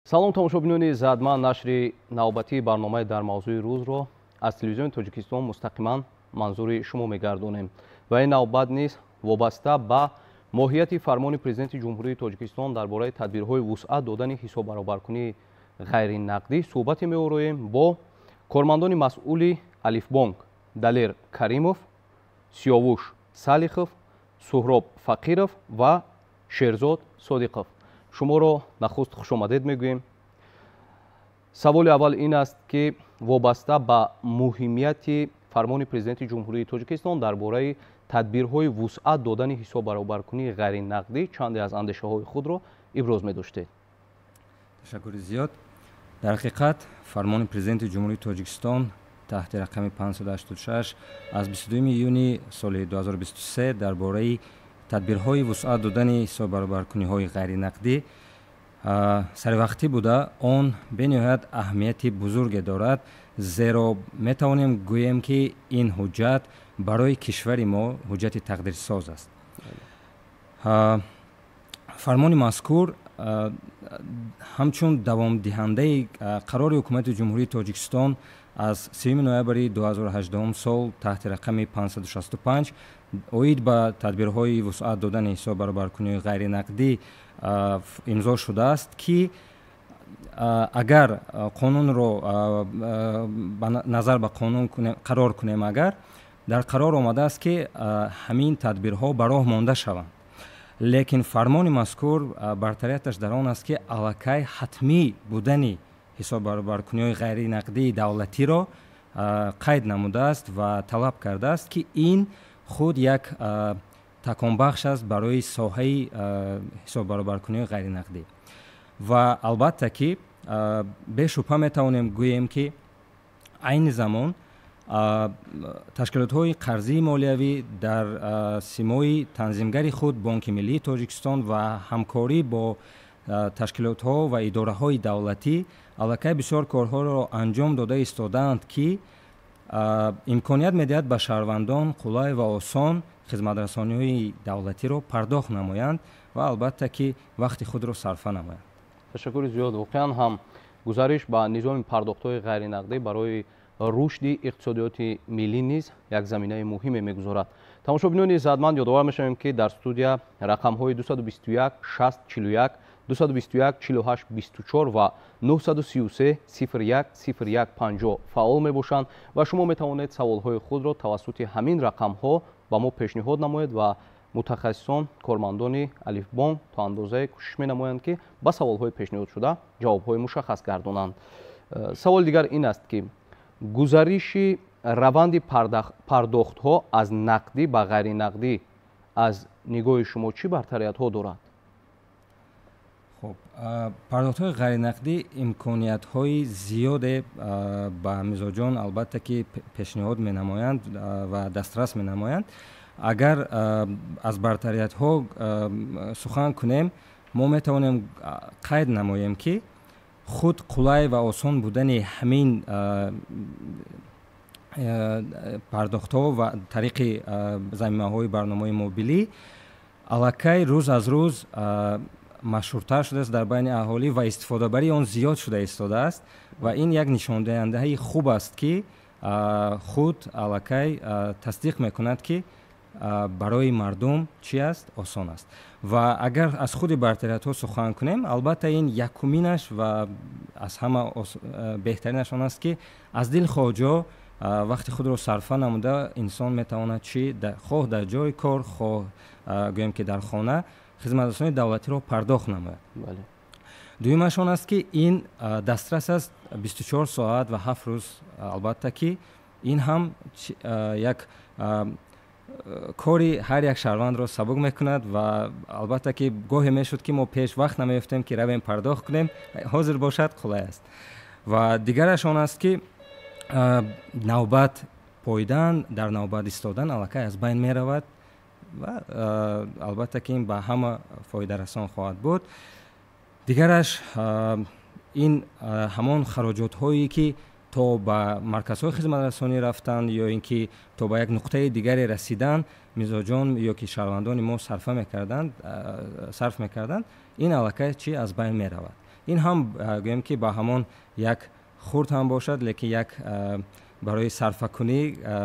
Салом, тамошобинони иззатманд. Нашри навбатии барномаи «Дар мавзӯи рӯзро» аз Телевизиони Тоҷикистон мустақиман манзури шумо мегардонем ва ин навбат низ вобаста ба моҳияти фармони Президенти Ҷумҳурии Тоҷикистон дар бораи тадбирҳои вусъат додани ҳисоббаробаркунии ғайринақдӣ суҳбате меороем бо кормандони масъули Алифбонк: Далер Каримов, Сиёвуш Салихов, Суҳроб Фақиров ва Шерзод Содиқов. Шуморо нахуст хушомадед мегӯем. Саволи аввал ин аст, ки вобаста ба муҳимияти фармони Президенти Ҷумҳурии Тоҷикистон дар бораи тадбирҳои вусъат додани ҳисоббаробаркунии ғайринақдӣ чанде аз андешаҳои худро иброз медоштед. Ташаккури зиёд. Дар ҳақиқат, фармони Президенти Ҷумҳурии Тоҷикистон таҳти рақами 586 аз 22 июни соли 2023 дар бораи тадбирҳои вусъат додани ҳисоббаробаркуниҳои ғайринақдӣ саривақтӣ буда, он бениҳоят аҳамияти бузурге дорад, зеро метавонем гӯем, ки ин ҳуҷҷат барои кишвари мо ҳуҷҷати тақдирсоз аст. Фармони мазкур ҳамчун давомдиҳандаи қарори Ҳукумати Ҷумҳурии Тоҷикистон аз 3 ноябри 2018 сол таҳти рақами 565 оид ба тадбирҳои вусъат додани ҳисоббаробаркуниҳои ғайринақдӣ имзо шудааст, ки агар қонунро назар ба қонун қарор кунем, агар дар қарор омадааст, ки ҳамин тадбирҳо ба роҳ монда шаванд, лекин фармони мазкур бартарияташ дар он аст, ки аллакай ҳатмӣ будани ҳисоббаробаркуниҳои ғайринақдии давлатиро қайд намудааст ва талаб кардааст, ки ин худ як таконбахш аст барои соҳаи ҳисоббаробаркуниҳои ғайринақдӣ. Ва албатта ки бешубҳа метавонем гӯем, ки айни замон ташкилотҳои қарзии молиявӣ дар симои танзимгари худ, Бонки миллии Тоҷикистон, ва ҳамкорӣ бо ташкилотҳо ва идораҳои давлатӣ аллакай бисёр корҳоро анҷом дода истодаанд, ки имконият медиҳад ба шаҳрвандон қулай ва осон хизматрасониҳои давлатиро пардохт намоянд ва албатта ки вақти худро сарфа намоянд. Ташаккури зиёд. Воқеан ҳам, гузариш ба низоми пардохтҳои ғайринақдӣ барои рушди иқтисодиёти миллӣ низ як заминаи муҳиме мегузорад. Тамошобинони иззатманд, ёдовар мешавем, ки дар студия рақамҳои 221 60 41, 221 48 24 ва 933 01 01 50 фаъол мебошанд ва шумо метавонед саволҳои худро тавассути ҳамин рақамҳо ба мо пешниҳод намоед ва мутахассисон, кормандони Алифбонк то андозае кӯшиш менамоянд, ки ба саволҳои пешниҳодшуда ҷавобҳои мушаххас гардонанд. Саволи дигар ин аст, ки гузариши раванди пардохтҳо аз нақдӣ ба ғайринақдӣ аз нигоҳи шумо чӣ бартариятҳо дорад? Хуб, пардохтҳои ғайринақдӣ имкониятҳои зиёде ба мизоҷон, албатта ки, пешниҳод менамоянд ва дастрас менамоянд. Агар аз бартариятҳо сухан кунем, мо метавонем қайд намоем, ки худ қулай ва осон будани ҳамин пардохтҳо ва тариқи замимаҳои барномаҳои мобилӣ аллакай рӯз аз рӯз машҳуртар шудааст дар байни аҳолӣ ва истифодабарии он зиёд шуда истодааст ва ин як нишондиҳандаи хуб аст, ки худ аллакай тасдиқ мекунад, ки барои мардум чӣ аст, осон аст. Ва агар аз худи бартариятҳо сухан кунем, албатта, ин якуминаш ва аз ҳама беҳтаринаш он аст, ки аз дилхоҳ ҷо вақти худро сарфа намуда инсон метавонад чӣ, хоҳ дар ҷои кор, хоҳ гӯем ки дар хона, хизматрасонии давлатиро пардохт намояд. Дуюмаш он аст, ки ин дастрас аст 24 соат ва 7 рӯз. Албатта ки ин ҳам як кори ҳар як шаҳрвандро сабук мекунад ва албатта ки гоҳе мешуд, ки мо пеш вақт намеёфтем, ки равем пардохт кунем, ҳозир бошад, қулай аст. Ва дигараш он аст, ки навбат поидан, дар навбат истодан аллакай аз байн меравад ва албатта ки ин ба ҳама фоидарасон хоҳад буд. Дигараш ин ҳамон хароҷотҳое, ки то ба марказҳои хизматрасонӣ рафтан ё ин ки то ба як нуқтаи дигаре расидан мизоҷон ё ки шаҳрвандони мо сарф мекарданд, ин аллакай чӣ, аз байн меравад. Ин ҳам гӯем ки ба ҳамон як хурд ҳам бошад, лекин як барои сарфакунӣ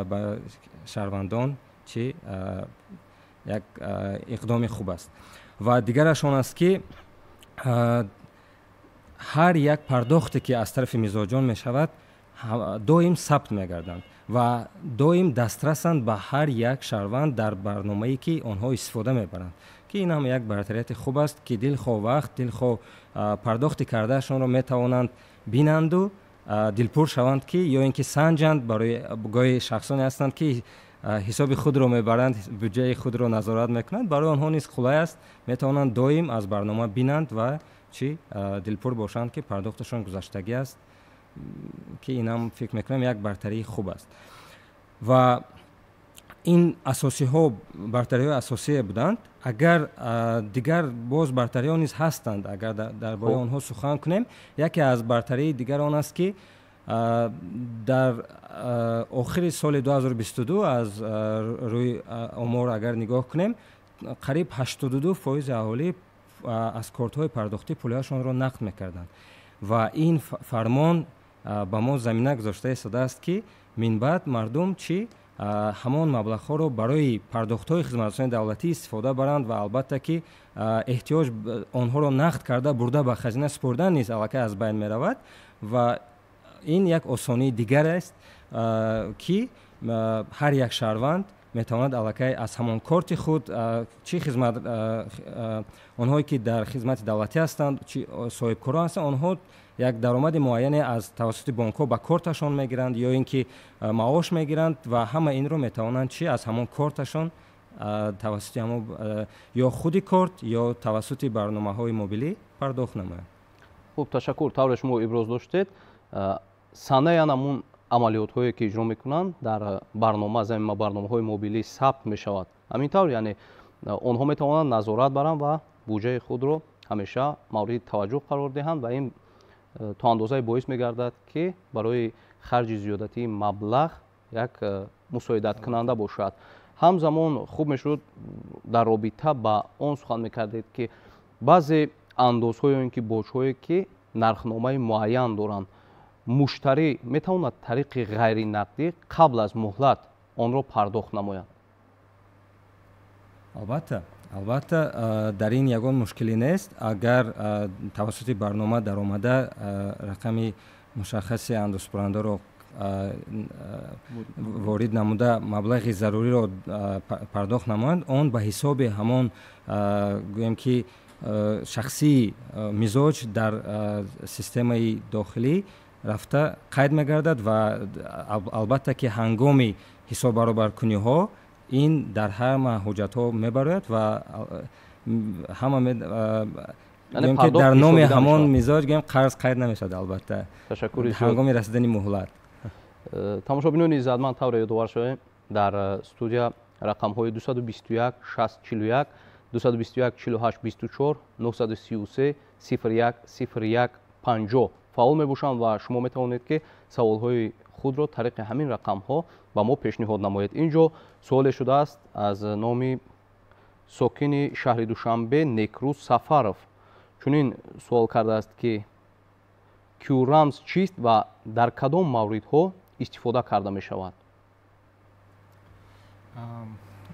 ба шаҳрвандон чи як иқдоми хуб аст. Ва дигараш он аст, ки ҳар як пардохте ки аз тарафи мизоҷон мешавад, доим сабт мегарданд ва доим дастрасанд ба ҳар як шаҳрванд дар барномае ки онҳо истифода мебаранд, ки ин ҳам як бартарияти хуб аст, ки дилхоҳ вақт, дилхоҳ пардохти кардаашонро метавонанд бинанду дилпур шаванд, ки ё ин ки санҷанд. Барои гоҳе шахсоне ҳастанд, ки ҳисоби худро мебаранд, буҷаи худро назорат мекунанд, барои онҳо низ қулай аст, метавонанд доим аз барнома бинанд ва чӣ дилпур бошанд, ки пардохташон гузаштагӣ аст, ки инам фикр мекунам як бартарии хуб аст. Ва ин асосиҳо бартариҳои асосие буданд. Агар дигар боз бартариҳо низ ҳастанд, агар дар бораи онҳо сухан кунем, яке аз бартарии дигар он аст, ки дар охири соли 2022 аз рӯи омор агар нигоҳ кунем, қариб 82% аҳолӣ аз кортҳои пардохтӣ пулҳояшонро нақд мекарданд ва ин фармон ба мо замина гузошта истодааст, ки минбаъд мардум чӣ ҳамон маблағҳоро барои пардохтҳои хизматрасонии давлатӣ истифода баранд ва албатта ки эҳтиёҷ онҳоро нақд карда бурда ба хазина супурдан низ аллакай аз байн меравад. Ва ин як осонии дигар аст, ки ҳар як шаҳрванд метавонад аллакай аз ҳамон корти худ чӣ хизмат, онҳое ки дар хизмати давлатӣ ҳастанд, чӣ соҳибкорон ҳастанд, онҳо як даромади муайяне аз тавассути бонкҳо ба корташон мегиранд ё ин ки маош мегиранд ва ҳама инро метавонанд чӣ аз ҳамон корташон тавассути ҳамон ё худи корт, ё тавассути барномаҳои мобилӣ пардохт намоянд. Хуб, ташаккур. Тавре шумо иброз доштед, санаи ҳамун амалиётҳое ки иҷро мекунанд дар барнома, замима барномаҳои мобилӣ сабт мешавад. Ҳамин тавр, яъне онҳо метавонанд назорат баранд ва буҷаи худро ҳамеша мавриди таваҷҷӯҳ қарор диҳанд ва ин то андозае боис мегардад, ки барои харҷи зиёдатии маблағ як мусоидаткунанда бошад. Ҳамзамон хуб мешуд дар робита ба он сухан мекардед, ки баъзе андозҳо ё ин ки боҷҳое ки нархномаи муайян доранд, муштарӣ метавонад тариқи ғайринақдӣ қабл аз муҳлат онро пардохт намояд? Албатта, албатта, дар ин ягон мушкилӣ нест. Агар тавассути барнома даромада рақами мушаххаси андозсупорандаро ворид намуда маблағи заруриро пардохт намоянд, он ба ҳисоби ҳамон гӯем ки шахсии мизоҷ дар системаи дохилӣ рафта қайд мегардад ва албатта ки ҳангоми ҳисоббаробаркуниҳо ин дар ҳама ҳуҷҷатҳо мебарояд ва ҳама ки дар номи ҳамон мизоҷ гӯем қарз қайд намешавад, албатта ҳангоми расидани муҳлат. Тамошобинони иззатманд, тавре ёдовар шавем, дар студия рақамҳои 221 6 41, 221 48 24, 933 01 01 50 фаъол мебошанд ва шумо метавонед, ки саволҳои худро тариқи ҳамин рақамҳо ба мо пешниҳод намоед. Ин ҷо суоле шудааст аз номи сокини шаҳри Душанбе Некрӯз Сафаров. Чунин суол кардааст, ки QR-рамз чист ва дар кадом мавридҳо истифода карда мешавад?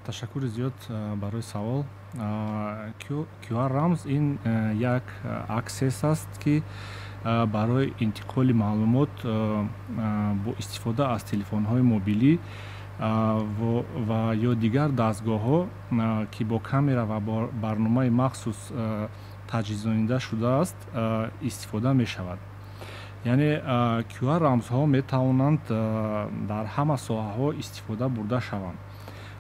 Ташаккури зиёд барои савол. QR рамз ин як аксесс аст, ки барои интиқоли маълумот бо истифода аз телефонҳои мобилӣ ва ё дигар дастгоҳҳо, ки бо камера ва бо барномаи махсус таҷҳизонида шудааст, истифода мешавад. Яъне QR рамзҳо метавонанд дар ҳама соҳаҳо истифода бурда шаванд,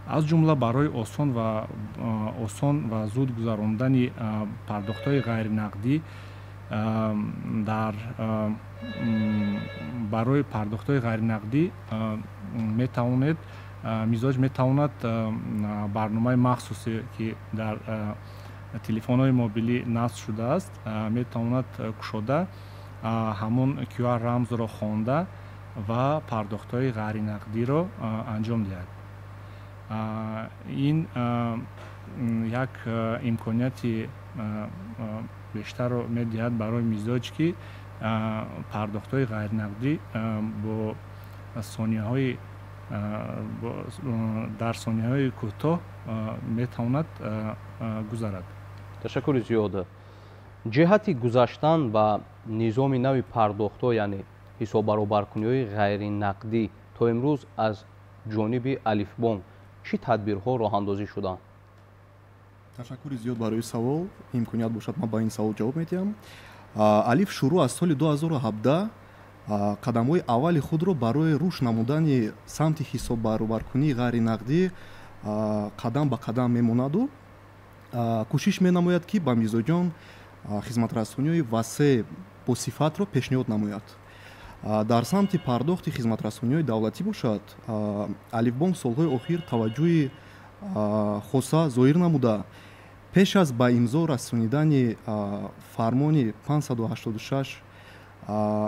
аз ҷумла барои осон ва зуд гузарондани пардохтҳои ғайринақдӣ, дар барои пардохтҳои ғайринақдӣ метавонед, мизоҷ метавонад барномаи махсусе, ки дар телефонҳои мобилӣ насб шудааст, метавонад кушода, ҳамон QR рамзро хонда ва пардохтҳои ғайринақдиро анҷом диҳад. Ин як имконияти бештарро медиҳад барои мизоҷ, ки пардохтҳои ғайринақдӣ бо сонияҳои дар сонияҳои кӯтоҳ метавонад гузарад. Ташаккури зиёд. Ҷиҳати гузаштан ба низоми нави пардохтҳо, яъне ҳисоббаробаркуниҳои ғайринақдӣ, то имрӯз аз ҷониби Алифбонк чӣ тадбирҳо роҳандозӣ шуданд? Ташаккури зиёд барои савол. Имконият бошад, ман ба ин савол ҷавоб медиҳам. Алиф шурӯъ аз соли 2017 қадамҳои аввали худро барои рушд намудани самти ҳисоббаробаркунии ғайринақдӣ қадам ба қадам мемонаду кӯшиш менамояд, ки ба мизоҷон хизматрасониҳои васеъ бо сифатро пешниҳод намояд. Дар самти пардохти хизматрасониҳои давлатӣ бошад, Алифбонк солҳои охир таваҷҷӯҳи хоса зоҳир намуда, пеш аз ба имзо расонидани фармони 586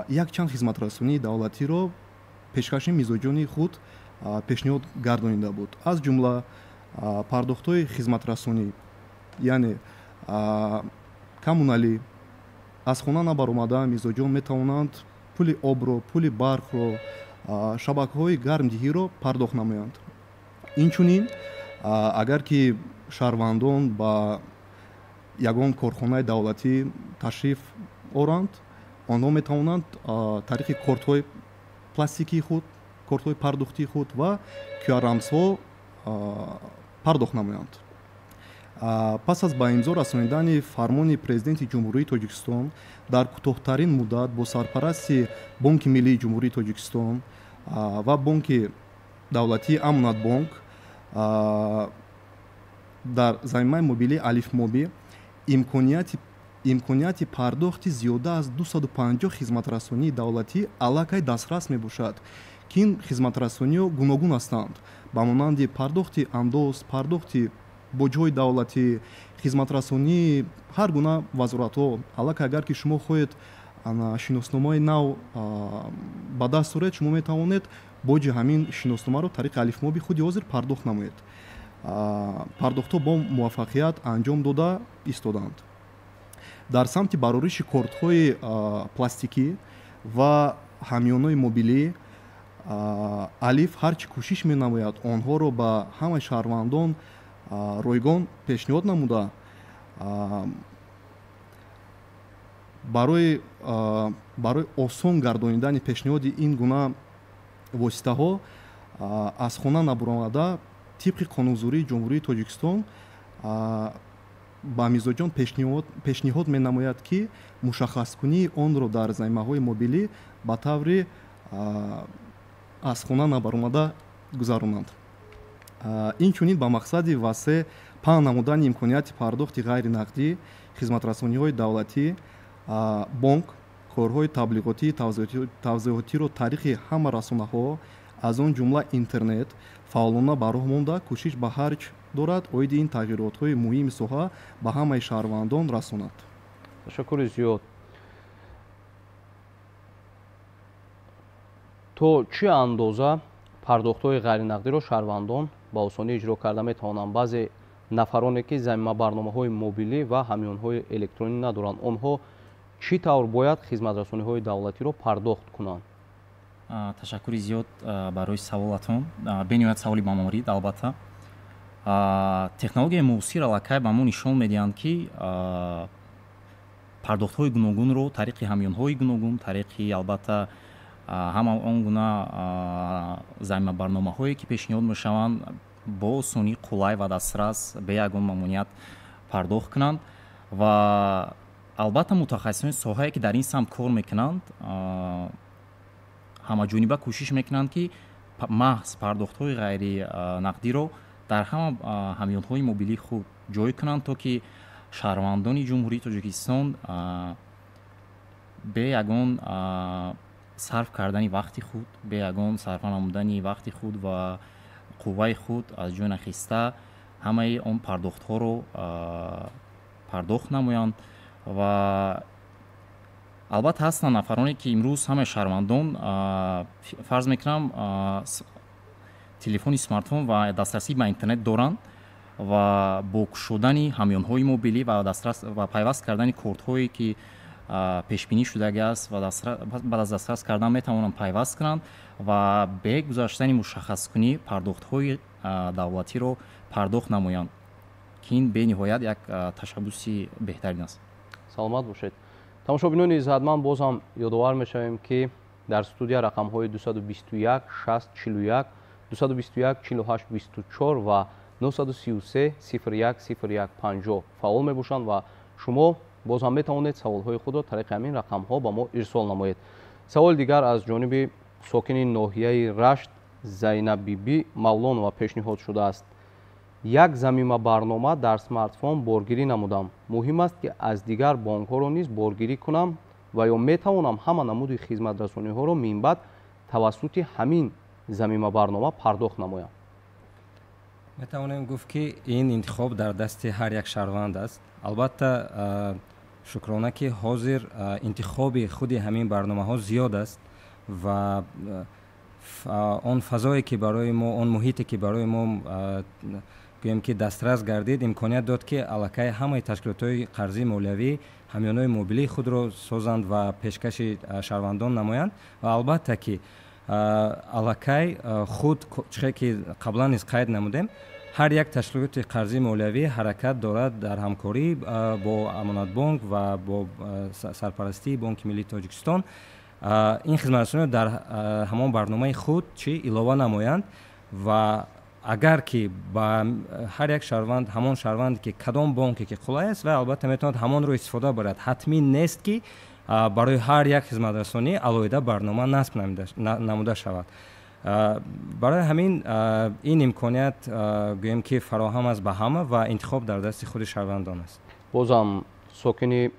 якчанд хизматрасонии давлатиро пешкаши мизоҷони худ пешниҳод гардонида буд. Аз ҷумла пардохтҳои хизматрасонӣ, яъне коммуналӣ. Аз хона набаромада мизоҷон метавонанд пули обро, пули барқро, шабакаҳои гармдиҳиро пардохт намоянд. Инчунин, агар ки шаҳрвандон ба ягон корхонаи давлатӣ ташриф оранд, онҳо метавонанд тариқи кортҳои пластикии худ, кортҳои пардохтии худ ва QR-рамзҳо пардохт намоянд. Пас аз ба имзо расонидани фармони Президенти Ҷумҳурии Тоҷикистон дар кӯтоҳтарин муддат бо сарпарасти Бонки Миллии Ҷумҳурии Тоҷикистон ва Бонки давлатии Амонатбонк дар замимаи мобилии Алифмоби имконияти пардохти зиёда аз 250 хизматрасонии давлатӣ аллакай дастрас мебошад, ки ин хизматрасониҳо гуногун ҳастанд, ба монанди пардохти андоз, пардохти боҷҳои давлатӣ, хизматрасонии ҳар гуна вазоратҳо. Аллакай агар ки шумо хоҳед шиносномаи нав ба даст оред, шумо метавонед боҷи ҳамин шиносномаро тариқи Алифмоби худи ҳозир пардохт намоед. Пардохтҳо бо муваффақият анҷом дода истоданд. Дар самти барориши кортҳои пластикӣ ва ҳамёнҳои мобилӣ Алиф ҳарчи кӯшиш менамояд онҳоро ба ҳамаи шаҳрвандон ройгон пешниҳод намуда, барои осон гардонидани пешниҳоди ин гуна воситаҳо аз хона набаромада тибқи қонунгузории Ҷумҳурии Тоҷикистон ба мизоҷон пешниҳод менамояд, ки мушаххаскунии онро дар замимаҳои мобилӣ ба таври аз хона набаромада гузаронанд. Инчунин ба мақсади васеъ паҳн намудани имконияти пардохти ғайринақдӣ хизматрасониҳои давлатӣ бонк корҳои таблиғотӣ тавзеҳотиро тариқи ҳама расонаҳо, аз он ҷумла интернет, фаъолона ба роҳ монда, кӯшиш ба харҷ дорад оиди ин тағйиротҳои муҳими соҳа ба ҳамаи шаҳрвандон расонад. Ташаккури зиёд. То чӣ андоза пардохтҳои ғайринақдиро шаҳрвандон ба осонӣ иҷро карда метавонанд? Баъзе нафароне ки замима барномаҳои мобилӣ ва ҳамёнҳои электронӣ надоранд, онҳо чӣ тавр бояд хизматрасониҳои давлатиро пардохт кунанд? Ташаккури зиёд барои саволатон. Бениҳоят саволи бамаврид. Албатта, технологияи муосир аллакай ба мо нишон медиҳанд, ки пардохтҳои гуногунро тариқи ҳамёнҳои гуногун, тариқи албатта ҳама он гуна замима барномаҳое ки пешниҳод мешаванд, бо осонӣ, қулай ва дастрас, бе ягон мамоният пардохт кунанд. Ва албатта мутахассисони соҳае ки дар ин самт кор мекунанд, ҳамаҷониба кӯшиш мекунанд, ки маҳз пардохтҳои ғайринақдиро дар ҳама ҳамёнҳои мобилии худ ҷой кунанд, то ки шаҳрвандони Ҷумҳурии Тоҷикистон бе ягон сарф кардани вақти худ, бе ягон сарфа намудани вақти худ ва қувваи худ аз ҷой нахиста ҳамаи он пардохтҳоро пардохт намоянд. Ва албатта ҳастанд нафароне ки имрӯз ҳамаи шаҳрвандон, фарз мекунам, телефони смартфон ва дастрасӣ ба интернет доранд. Ва бо кушодани ҳамёнҳои мобилӣ ва дастрас ва пайваст кардани кортҳое, ки пешбинӣ шудагӣ аст, ва баъд аз дастрас кардан метавонанд пайваст кунанд ва бе гузаштани мушаххаскунӣ пардохтҳои давлатиро пардохт намоянд, ки ин бениҳоят як ташаббуси беҳтарин аст. Саломат бошед. Тамошобинони иззатманд, боз ҳам ёдовар мешавем, ки дар студия рақамҳои 221 6 41, 221 48 24 ва 933 01 01 50 фаъол мебошанд ва шумо боз ҳам метавонед саволҳои худро тариқи ҳамин рақамҳо ба мо ирсол намоед. Саволи дигар аз ҷониби сокини ноҳияи Рашт Зайнаббибӣ Мавлонова пешниҳод шудааст. Як замима барнома дар смартфон боргирӣ намудам. Муҳим аст, ки аз дигар бонкҳоро низ боргирӣ кунам ва ё метавонам ҳама намуди хизматрасониҳоро минбаъд тавассути ҳамин замима барнома пардохт намоям? Метавонем гуфт, ки ин интихоб дар дасти ҳар як шаҳрванд аст. Албатта, шукрона, ки ҳозир интихоби худи ҳамин барномаҳо зиёд аст ва он фазое, ки барои мо, он муҳите, ки барои мо, гӯем ки, дастрас гардид, имконият дод, ки аллакай ҳамаи ташкилотҳои қарзии молиявӣ ҳамёнҳои мобилии худро созанд ва пешкаши шаҳрвандон намоянд. Ва албатта ки аллакай худ чихе ки қаблан низ қайд намудем, ҳар як ташкилоти қарзии молиявӣ ҳаракат дорад дар ҳамкорӣ бо Амонатбонк ва бо сарпарастии Бонки Миллии Тоҷикистон ин хизматрасониро дар ҳамон барномаи худ чӣ илова намоянд. Ва агар ки ба ҳар як шаҳрванд, ҳамон шаҳрванде ки кадом бонке ки қулай аст, вай албатта метавонад ҳамонро истифода барад. Ҳатмӣ нест, ки барои ҳар як хизматрасонӣ алоҳида барнома насб намуда шавад. Барои ҳамин ин имконият, гӯем ки, фароҳам аст ба ҳама ва интихоб дар дасти худи шаҳрвандон аст. Бозам сокини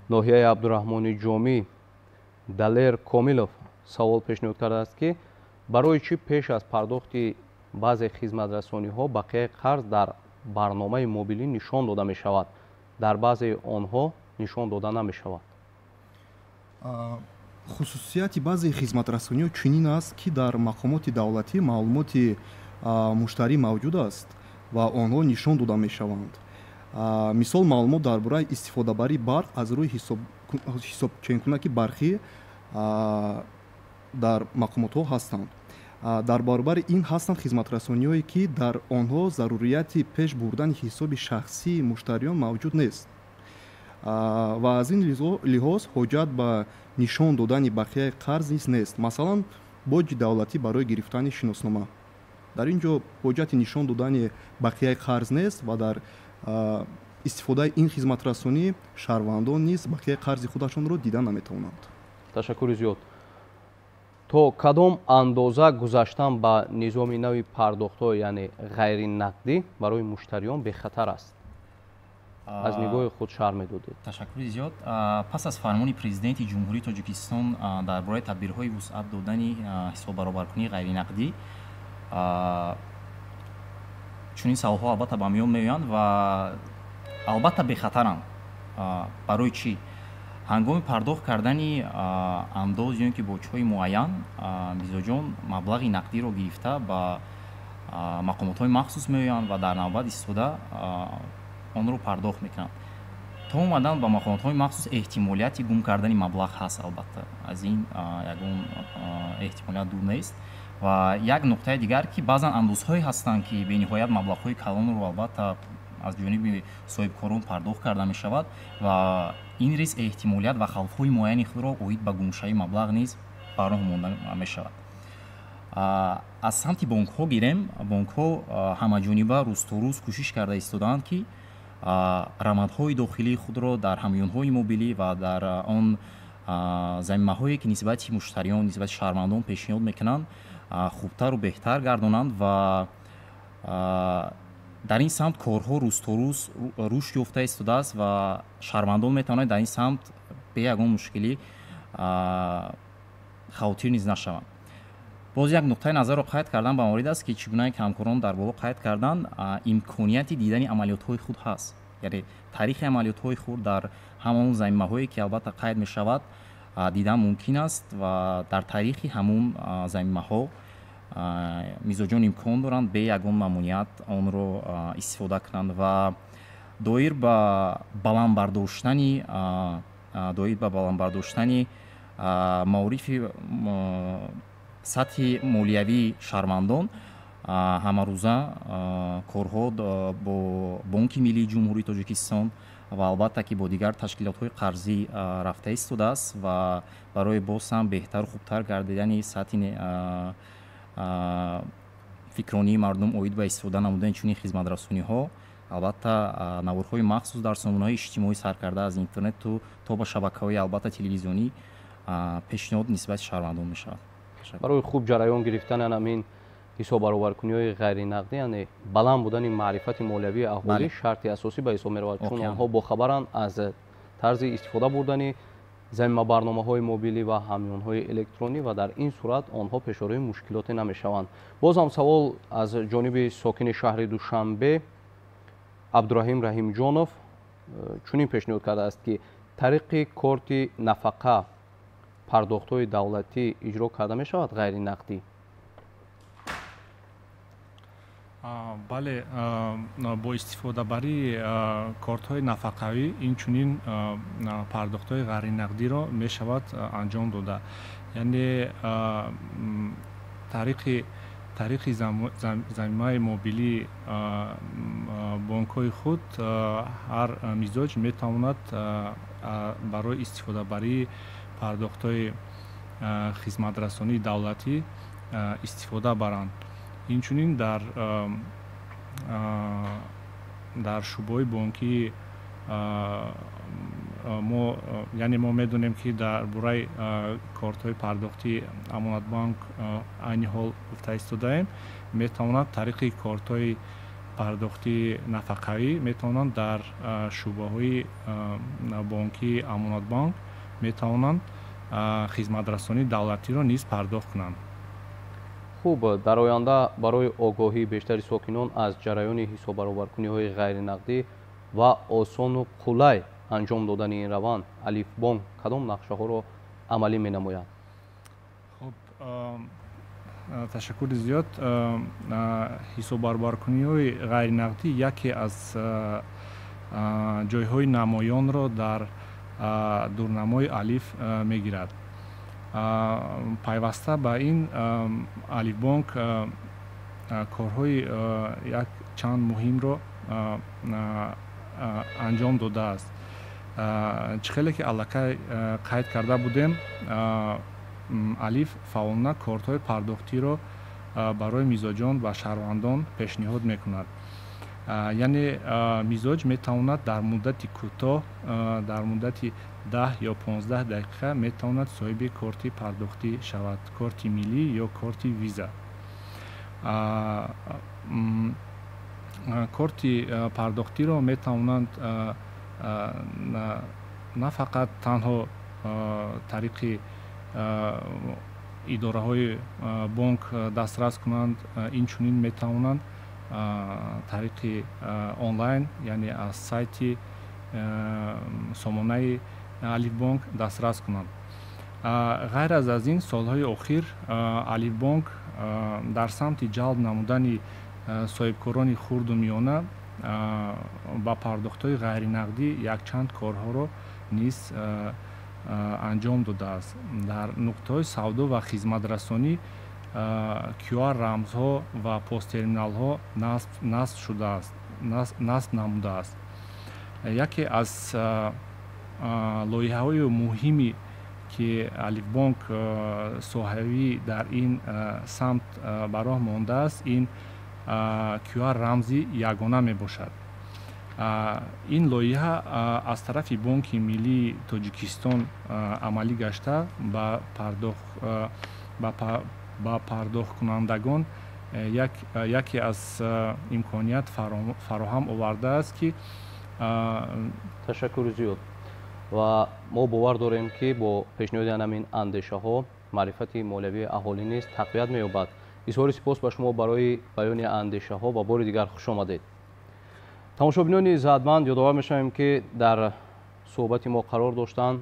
ноҳияи Абдураҳмони Ҷомӣ Далер Комилов савол пешниҳод кардааст, ки барои чӣ пеш аз пардохти баъзе хизматрасониҳо бақияи қарз дар барномаи мобилӣ нишон дода мешавад, дар баъзеи онҳо нишон дода намешавад? Хусусияти баъзе хизматрасониҳо чунин аст, ки дар мақомоти давлатӣ маълумоти муштарӣ мавҷуд аст ва онҳо нишон дода мешаванд. Мисол, маълумот дар бораи истифодабарии барқ аз рӯи ҳисобченкунаки барқӣ дар мақомотҳо ҳастанд. Дар баробари ин ҳастанд хизматрасониҳое, ки дар онҳо зарурияти пеш бурдани ҳисоби шахсии муштариён мавҷуд нест ва аз ин лиҳоз ҳоҷат ба нишон додани бақияи қарз низ нест. Масалан, боҷи давлатӣ барои гирифтани шиноснома, дар ин ҷо ҳоҷати нишон додани бақияи қарз нест ва дар истифодаи ин хизматрасонӣ шаҳрвандон низ бақияи қарзи худашонро дида наметавонанд. Ташаккури зиёд. То кадом андоза гузаштан ба низоми нави пардохтҳо, яъне ғайринақдӣ, барои муштариён бехатар аст, аз нигоҳи худ шарҳ медодед? Ташаккури зиёд. Пас аз фармони Президенти Ҷумҳурии Тоҷикистон дар бораи тадбирҳои вусъат додани ҳисоббаробаркунии ғайринақдӣ чунин саволҳо албатта ба миён меоянд ва албатта бехатаранд. Барои чӣ? Ҳангоми пардохт кардани андоз ё ин ки боҷҳои муайян мизоҷон маблағи нақдиро гирифта ба мақомотҳои махсус меоянд ва дар навбат истода онро пардохт мекунанд. То омадан ба мақомотҳои махсус эҳтимолияти гум кардани маблағ ҳаст. Албатта, аз ин ягон эҳтимолият дур нест. Ва як нуқтаи дигар, ки баъзан андозҳое ҳастанд, ки бениҳоят маблағҳои калонро албатта аз ҷониби соҳибкорон пардохт карда мешавад ва ин риск, эҳтимолият ва хавфҳои муайяни худро оид ба гумшавии маблағ низ ба роҳ монда мешавад. Аз самти бонкҳо гирем, бонкҳо ҳамаҷониба рӯз то рӯз кӯшиш карда истодаанд, ки равандҳои дохилии худро дар ҳамёнҳои мобилӣ ва дар он замимаҳое, ки нисбати муштариён, нисбати шаҳрвандон пешниҳод мекунанд, хубтару беҳтар гардонанд. Ва дар ин самт корҳо рӯз то рӯз рушд ёфта истодааст ва шаҳрвандон метавонанд дар ин самт бе ягон мушкилӣ хавотир низ нашаванд. Боз як нуқтаи назарро қайд кардан ба маврид аст, ки чӣ гунае ки ҳамкорон дар боло қайд карданд, имконияти дидани амалиётҳои худ ҳаст, яъне таърихи амалиётҳои худ дар ҳамон замимаҳое, ки албатта қайд мешавад, дидан мумкин аст ва дар таърихи ҳамон замимаҳо Мизоҷон имкон доранд бе ягон мамоният онро истифода кунанд ва доир ба баланд бардоштани маорифи сатҳи молиявии шаҳрвандон ҳамарӯза корҳо бо Бонки Миллии Ҷумҳурии Тоҷикистон ва албатта ки бо дигар ташкилотҳои қарзӣ рафта истодааст ва барои боз ҳам беҳтару хубтар гардидани сатҳи фикронии мардум оид ба истифода намудани чунин хизматрасониҳо, албатта, наворҳои махсус дар сомонаҳои иҷтимоӣ, сар карда аз интернету то ба шабакаҳои, албатта, телевизионӣ пешниҳод нисбати шаҳрвандон мешавад. Барои хуб ҷараён гирифтани ҳамин ҳисоббаробаркуниҳои ғайринақдӣ, яъне баланд будани маърифати молиявии аҳолӣ шарти асосӣ ба ҳисоб меравад, чун онҳо бохабаранд аз тарзи истифода бурдани замимабарномаҳои мобилӣ ва ҳамёнҳои электронӣ ва дар ин сурат онҳо пешорои мушкилоте намешаванд. Боз ҳам савол аз ҷониби сокини шаҳри Душанбе Абдураҳим Раҳимҷонов чунин пешниҳод кардааст, ки тариқи корти нафақа пардохтҳои давлатӣ иҷро карда мешавад ғайринақдӣ? Бале, бо истифодабарии кортҳои нафақавӣ инчунин пардохтҳои ғайринақдиро мешавад анҷом дода, яъне тариқи замимаи мобилии бонкҳои худ ҳар мизоҷ метавонад барои истифодабарии пардохтҳои хизматрасонии давлатӣ истифода баранд. Инчунин дар шӯъбаҳои бонкии мо, яъне мо медонем, ки дар бораи кортҳои пардохтии Амонатбонк айни ҳол гуфта истодаем, метавонад тариқи кортҳои пардохтии нафақавӣ метавонанд дар шӯъбаҳои бонкии Амонатбонк метавонанд хизматрасонии давлатиро низ пардохт кунанд. Хуб, дар оянда барои огоҳии бештари сокинон аз ҷараёни ҳисоббаробаркуниҳои ғайринақдӣ ва осону қулай анҷом додани ин раванд Алифбонк кадом нақшаҳоро амалӣ менамояд? Хуб, ташаккури зиёд. Ҳисоббаробаркуниҳои ғайринақдӣ яке аз ҷойҳои намоёнро дар дурнамои Алиф мегирад. Пайваста ба ин Алифбонк корҳои як чанд муҳимро анҷом додааст. Чӣ хеле ки аллакай қайд карда будем, Алиф фаъолона кортҳои пардохтиро барои мизоҷон ва шаҳрвандон пешниҳод мекунад, яъне мизоҷ метавонад дар муддати кӯтоҳ, дар муддати 10 ё 15 дақиқа метавонад соҳиби корти пардохтӣ шавад, корти миллӣ ё корти Виза. Корти пардохтиро метавонанд на фақат танҳо тариқи идораҳои бонк дастрас кунанд, инчунин метавонанд тариқи онлайн, яъне аз сайти сомонаи Алифбонк дастрас кунанд. Ғайр аз ин, солҳои охир Алифбонк дар самти ҷалб намудани соҳибкорони хурду миёна ба пардохтҳои ғайринақдӣ якчанд корҳоро низ анҷом додааст. Дар нуқтаҳои савдо ва хизматрасонӣ QR рамзҳо ва посттерминалҳо насб шудааст, насб намудааст. Яке аз лоиҳаҳои муҳиме, ки Алифбонк соҳавӣ дар ин самт ба роҳ мондааст, ин QR рамзи ягона мебошад. Ин лоиҳа аз тарафи Бонки Миллии Тоҷикистон амалӣ гашта, ба пардохткунандагон яке аз имконият фароҳам овардааст, ки Ташаккури зиёд ва мо бовар дорем, ки бо пешниҳоди ҳамин андешаҳо маърифати молиявии аҳолӣ низ тақвият меёбад. Изҳори сипос ба шумо барои баёни андешаҳо ва бори дигар хушомадед. Тамошобинони иззатманд, ёдовар мешавем, ки дар суҳбати мо қарор доштанд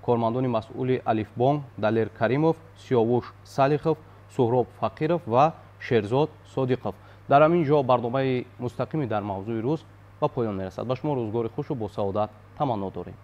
кормандони масъули Алифбонк Далер Каримов, Сиёвуш Салихов. Суҳроб Фақиров ва Шерзод Содиқов. Дар ҳамин ҷо барномаи мустақими «Дар мавзӯи рӯз» ба поён мерасад. Ба шумо рӯзгори хушу босаодат таманно дорем.